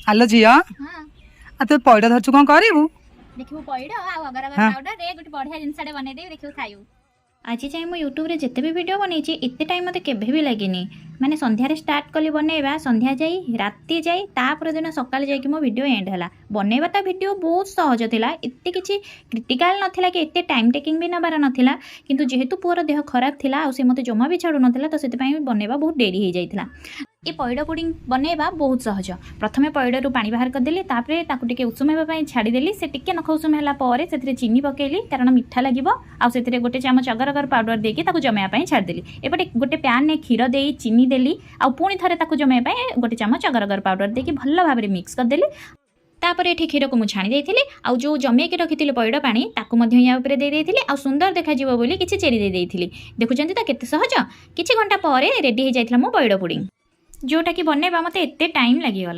ଆଲୋ ଝିଅ। ହଁ। ଆଉ ତୁ ପଇଡ଼ ଧରିଛୁ, କ'ଣ କରିବୁ? ଦେଖିବୁ, ପଇଡ଼ ଆଉ ଅଗର ଅଗର ପାଉଡର ରେ ଗୋଟେ ବଢିଆ ଜିନିଷଟେ ବନେଇଦେବି, ଦେଖିବୁ, ଖାଇବୁ। ଆଜି ଯାଏଁ ମୁଁ ୟୁଟ୍ୟୁବରେ ଯେତେ ବି ଭିଡ଼ିଓ ବନେଇଛି, ଏତେ ଟାଇମ୍ ମୋତେ କେବେ ବି ଲାଗିନି। ମାନେ ସନ୍ଧ୍ୟାରେ ଷ୍ଟାର୍ଟ କଲି ବନେଇବା, ସନ୍ଧ୍ୟା ଯାଇ, ରାତି ଯାଇ, ତାପର ଦିନ ସକାଳେ ଯାଇକି ମୋ ଭିଡ଼ିଓ ଏଣ୍ଡ ହେଲା। ବନେଇବା ତ ଭିଡ଼ିଓ ବହୁତ ସହଜ ଥିଲା, ଏତେ କିଛି କ୍ରିଟିକାଲ ନଥିଲା କି ଏତେ ଟାଇମ୍ ଟେକିଂ ବି ନେବାର ନଥିଲା। କିନ୍ତୁ ଯେହେତୁ ପୁଅର ଦେହ ଖରାପ ଥିଲା ଆଉ ସେ ମୋତେ ଜମା ବି ଛାଡ଼ୁନଥିଲା, ତ ସେଥିପାଇଁ ବନେଇବା ବହୁତ ଡେରି ହେଇଯାଇଥିଲା। ଏ ପଇଡ଼ ପୁଡ଼ିଂ ବନେଇବା ବହୁତ ସହଜ। ପ୍ରଥମେ ପଇଡ଼ରୁ ପାଣି ବାହାର କରିଦେଲି। ତାପରେ ତାକୁ ଟିକେ ଉଷୁମ ହେବା ପାଇଁ ଛାଡ଼ିଦେଲି। ସେ ଟିକେ ନଖ ଉଷୁମ ହେଲା ପରେ ସେଥିରେ ଚିନି ପକେଇଲି, କାରଣ ମିଠା ଲାଗିବ। ଆଉ ସେଥିରେ ଗୋଟେ ଚାମଚ ଅଗର ଅଗର ପାଉଡ଼ର ଦେଇକି ତାକୁ ଜମେଇବା ପାଇଁ ଛାଡ଼ିଦେଲି। ଏପଟେ ଗୋଟେ ପ୍ୟାନ୍ରେ କ୍ଷୀର ଦେଇ ଚିନି ଦେଲି ଆଉ ପୁଣି ଥରେ ତାକୁ ଜମେଇବା ପାଇଁ ଗୋଟେ ଚାମଚ ଅଗର ଅଗର ପାଉଡ଼ର ଦେଇକି ଭଲ ଭାବରେ ମିକ୍ସ କରିଦେଲି। ତାପରେ ଏଠି କ୍ଷୀରକୁ ମୁଁ ଛାଣି ଦେଇଥିଲି ଆଉ ଯେଉଁ ଜମେଇକି ରଖିଥିଲି ପଇଡ଼ ପାଣି, ତାକୁ ମଧ୍ୟ ୟା ଉପରେ ଦେଇ ଦେଇଥିଲି। ଆଉ ସୁନ୍ଦର ଦେଖାଯିବ ବୋଲି କିଛି ଚେରି ଦେଇ ଦେଇଥିଲି। ଦେଖୁଛନ୍ତି ତ, କେତେ ସହଜ? କିଛି ଘଣ୍ଟା ପରେ ରେଡ଼ି ହେଇଯାଇଥିଲା ମୋ ପଇଡ଼ ପୁଡ଼ିଂ, ଯେଉଁଟାକି ବନେଇବା ମୋତେ ଏତେ ଟାଇମ୍ ଲାଗିଗଲା।